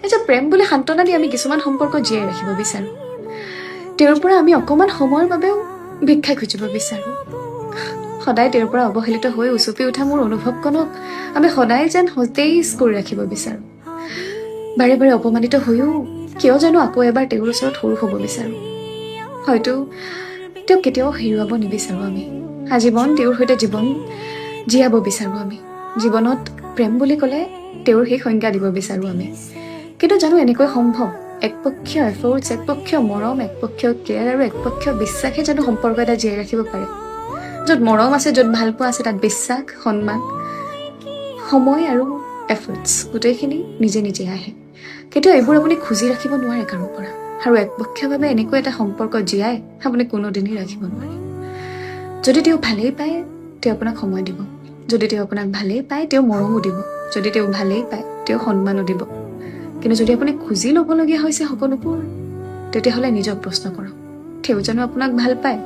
আচ্ছা, প্ৰেম বুলি সান্তনা দি আমি কিছুমান সম্পৰ্ক জীয়াই ৰাখিব বিচাৰোঁ। তেওঁৰ পৰা আমি অকণমান সময়ৰ বাবেও ভিক্ষা খুজিব বিচাৰোঁ। সদায় তেওঁৰ পৰা অৱহেলিত হৈ উচুপি উঠা মোৰ অনুভৱকণক আমি সদায় যেন সতেজ কৰি ৰাখিব বিচাৰোঁ। বাৰে বাৰে অপমানিত হৈও কিয় জানো আকৌ এবাৰ তেওঁৰ ওচৰত সৰু হ'ব বিচাৰোঁ। হয়তো তেওঁক কেতিয়াও হেৰুৱাব নিবিচাৰোঁ আমি। আজীৱন তেওঁৰ সৈতে জীৱন জীয়াব বিচাৰোঁ আমি। জীৱনত প্ৰেম বুলি ক'লে তেওঁৰ সেই সংজ্ঞা দিব বিচাৰোঁ আমি। কিন্তু জানো এনেকৈ সম্ভৱ? একপক্ষীয় এফৰ্টছ, একপক্ষীয় মৰম, একপক্ষীয় কেয়াৰ আৰু একপক্ষীয় বিশ্বাসে জানো সম্পৰ্ক এটা জীয়াই ৰাখিব পাৰে? য'ত মৰম আছে, য'ত ভালপোৱা আছে, তাত বিশ্বাস, সন্মান, সময় আৰু এফৰ্টছ গোটেইখিনি নিজে নিজে আহে। কেতিয়াও এইবোৰ আপুনি খুজি ৰাখিব নোৱাৰে কাৰো পৰা। আৰু একপক্ষীয়ভাৱে এনেকৈ এটা সম্পৰ্ক জীয়াই আপুনি কোনোদিনেই ৰাখিব নোৱাৰে। যদি তেওঁ ভালেই পায়, তেওঁ আপোনাক সময় দিব। যদি তেওঁ আপোনাক ভালেই পায়, তেওঁ মৰমো দিব। যদি তেওঁ ভালেই পায়, তেওঁ সন্মানো দিব। কিন্তু যদি আপুনি খুজি ল'বলগীয়া হৈছে সকলোবোৰ, তেতিয়াহ'লে নিজক প্ৰশ্ন কৰক, তেওঁ জানো আপোনাক ভাল পায়?